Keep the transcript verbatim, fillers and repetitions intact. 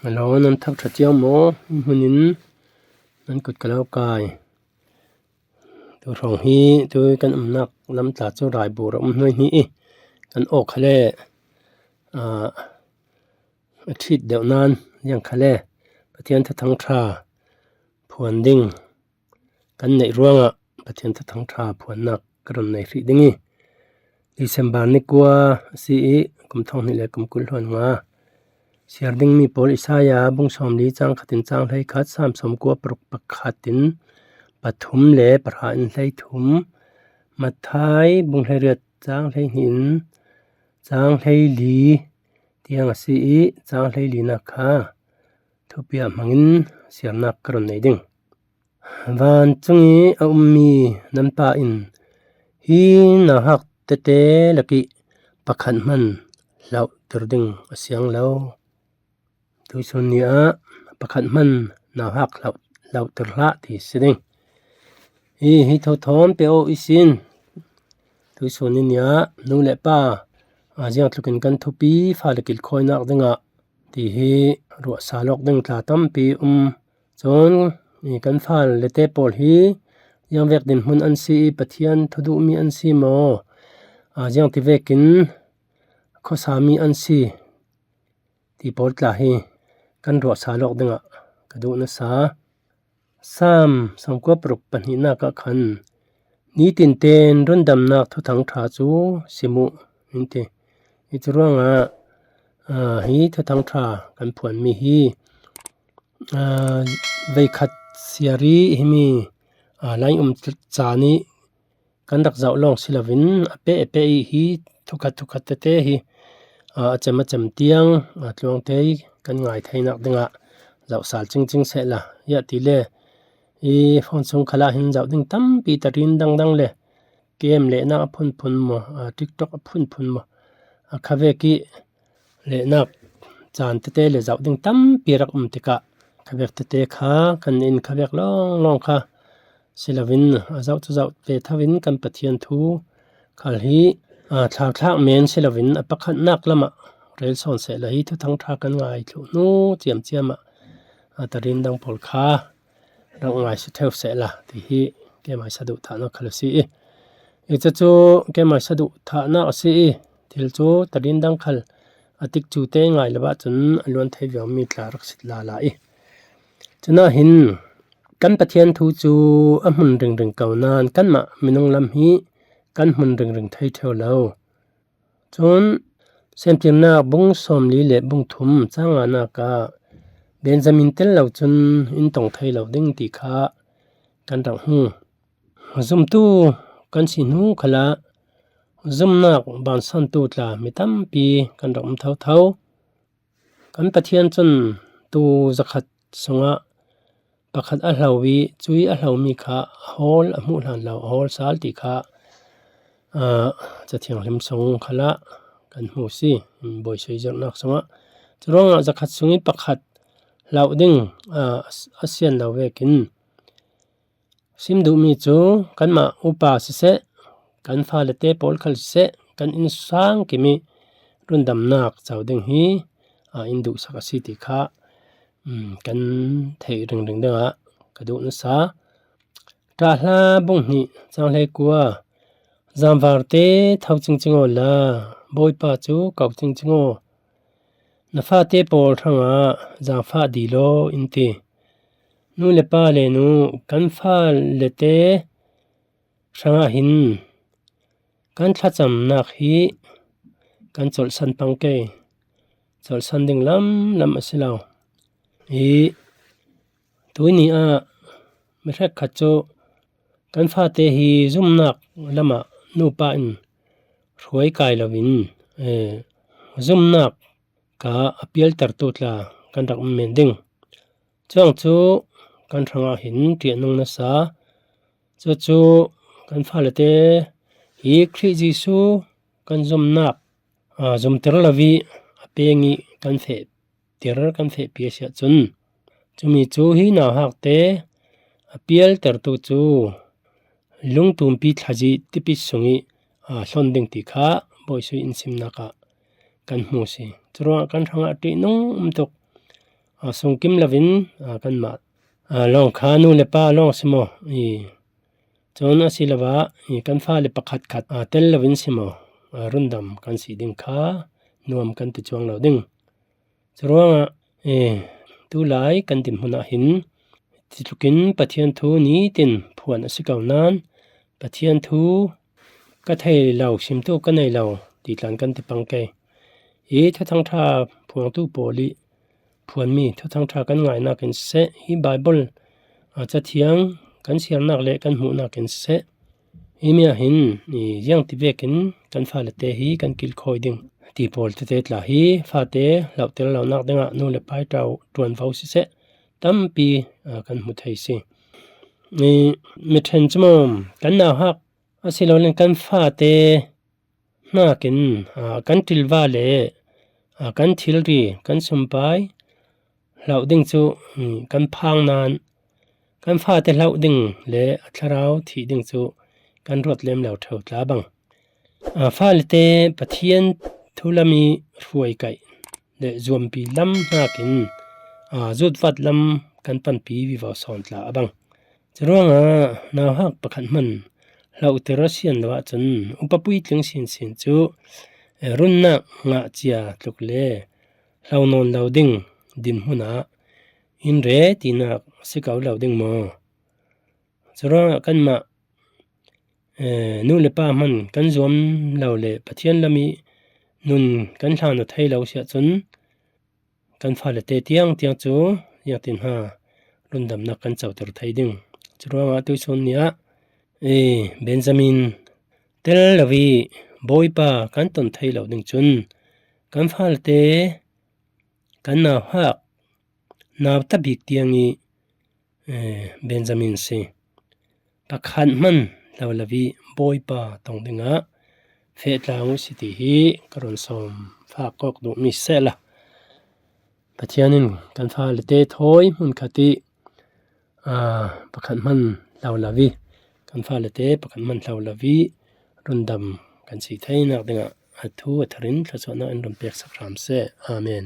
Hello, nan thak ṭha ciang maw? Hmun in nan kut ka lo kai. Tu hrawng hi, tu kan umnak lam tla cu raibu rak um hnuai hni i kan awk kha le, aa, a ṭhit deuh nan ziang kha le Pathian Thuthang Ṭha phuan ding kan neih ruangah Pathian Thuthang Ṭha phuannak ka run nei hrih ding i, December ni kua a si i, kum thawng hnih le kum kul hluan nga. Siar dingmi pawl Isaiah bung sawmli cang khat in cang hleikhat, Sam sawmkua paruk pakhat in pathum le pahra in hleithum, Matthai bung hleiriat cang hleihnih in cang hleili tiang a si i, cang hleilinak kha thupi ah hmangin siarnak ka run nei ding. Vancung i a ummi nan Pa in hi nauhak tete lak i pakhat hman hlauhter ding a siang lo. Tuisun ni ah pakhat hman nauhak hlauh, hlauhter hlah ti si ding. Hi, hi tho thawm pe aw i sin. Tuisun ni ah nu le pa, aa, ziangtlukin kan thupi fale kilkhawinak dingah ti hi ruahsa lawk ding tla tampi um. Cun i kan fale te pawl hi ziangvek dinhmun an si i Pathian thuduhmi an si maw? Aa, ziangti vekin khuasami an si ti pawl tla hi kan ruahsa lawk dingah ka duh nasa. Sam sawmkua paruk pahnihnak ah khan, nitin tein rundamnak thuthang ṭha cu sim uh, in ti. Hi cu ruangah, aa, hi thuthang ṭha kan phuanmi hi, aa, veikhat siari himi, aa, lain um caan i kan rak zoh lawng si loin a peh a peh i hi thukhat thukhat tete hi, aa, a cem a cem tiang, aa, tluangte i kan ngai theinak dingah zoh sal cingcing sehla, ziah ti le i phone sung khalah hin zoh ding tampi tarin dangdang le game lehnak a phunphun maw, aa, TikTok a phunphun maw, aa, khavek i lehnak caan tete le zoh ding tampi rak um tikah khavek tete kha kan inn khavek lawnglawng kha si loin a zoh cu zoh ve tho in kan Pathian thu khal hi, aa, thlauthlak men si loin a pakhatnak lamah rel sawn sehla hi thuthang ṭha kan ngai thluh hnu ciamciam ah, aa, tarin dang pawl kha rak ngai si ṭheu sehla ti hi keimai saduh thahnak khal a si i, i cucu keimai saduh thahnak a si i, thil cu tarin dang khal a tikcu te ngai lo ahcun a luan thei viaumi tla rak sit lala i, cunah hin kan Pathian thu cu a hmun ringring ko nain kanmah minung lam hi kan hmun ringring thei ṭheu lo. Cun Semtirnak bung sawmli le bung thum cang nganak ah Benjamin tel lo cun in tong thei lo ding ti kha kan rak hmu. Zumtu kan si hnu khalah zumnak bansantu tla mi tampi kan rak um thotho. Kan Pathian cun tu zakhat sungah pakhat a hlo i, cui a hlomi kha a hawl a hmuh hlan lo, a hawl sal ti kha, aa, Cathianghlim sung khalah kan hmu si, Bawisui zirhnak sungah. Curuangah zakhat sung i pakhat hlo ding, aa, a sian lo vekin sim duhmi cu kanmah upa siseh, kan fale te pawl khal siseh, kan innsang kim i rundamnak co ding hi, aa, in duhsak a si ti kha, um, kan theih ringring dingah ka duh nasa. Ṭahla bung hnih cang hleikua, zangvarte tho cingcing aw la, Bawipa cu ko cingcing aw. Na fate pawl hrangah zaangfah dil aw in ti. Nu le pa le nu, kan fale te hrangah hin kan thlacamnak hi kan colhsan pang ke, colhsan ding lamlam a si lo. Hi tuini ah mi hrekkhat cu kan fate hi zumnak lamah nupa in hruai kai loin, eh, zumnak ka a pialtertu tla kan rak um men ding. Cuang cu kan hrangah hin ṭiahnung nasa. Cucu kan fale te hi Khrih Jesuh kan zumnak, aa, zumter lo i a peng i kan fehter, kan fehpi a si ahcun, cumi cu hi nauhak te a pialtertu cu lungtumpi thlazih tipi sung i, aa, hlon ding ti kha Bawisui in simnak ah kan hmu si. Curuangah kan hrangah ṭihnung um tuk, a, sungkim lovin, a, kanmah, a, lawng kha nu le pa lawng si maw, i, cun a si lo ah, i, kan fale pakhat khat, a, tel lovin si maw, a, rundam kan si ding kha nuam kan ti cuang lo ding. Curuangah, e, tulai kan dinhmun ah hin, citlukin Pathian thu nitin phuan a si ko nain, Pathian thu ka thei lo, simtu ka nei lo, ti tlan kan ti pang kei. I Thuthang Ṭha phuangtu pawl i phuanmi Thuthang Ṭha kan ngainak in siseh, hi Baibal, a, Cathiang kan siarnak le kan hmuhnak in siseh, himi ah hin, i, ziangti vekin kan falete hi kan kilkhawi ding ti pawl tete tla hi fate hlauhter lonak dingah nu le pa i ṭuanvo siseh tampi, a, kan hmu thei si. I, mi ṭhen cu maw, kan nauhak a si lo le kan fate hnakin, a, kan ṭilva le, a, kan thilri, kan sumpai hlauh ding cu, um, kan phang nain kan fate hlauh ding le a thlarau thih ding cu kan ruat lem lo ṭheu tla bang. A, falete Pathian thu lam i hruai kaih le zuampi lam hnakin, a, zutvat lam kan panpi vivo sawn tla a bang. Curuangah nauhak pakhat hman hlauhter a sian lo ahcun upa puitling sinsin cu, eh, runnak ngah cia tluk le hlo nawn lo ding dinhmun ah in re tinak a si ko lo ding maw? Curuangah kanmah, eh, nu le pa hman kan zuam lo le Pathian lam i nun kan hlan aw thei lo si ahcun, kan falete tiang tiang cu ziangtin ha rundamnak kan coter thei ding. Curuangah tuisun ni ah, e, Benjamin tel lo i Bawipa kan ton thei lo ding cun kan falete kan nauhak nauta bik tiang i, e, Benjamin si. Pakhat hman lo lo i Bawipa tong dingah feh tlang uh si ti hi ka run sawm fak kawk duhmi sehla, Pathian in kan falete thawi hmunkhat i, aa, pakhat hman lo lo i, kan falete pakhat hman lo lo i rundam kan si theinak dingah a thu a tharin thluachuahnak in run peksak hram seh. Amen.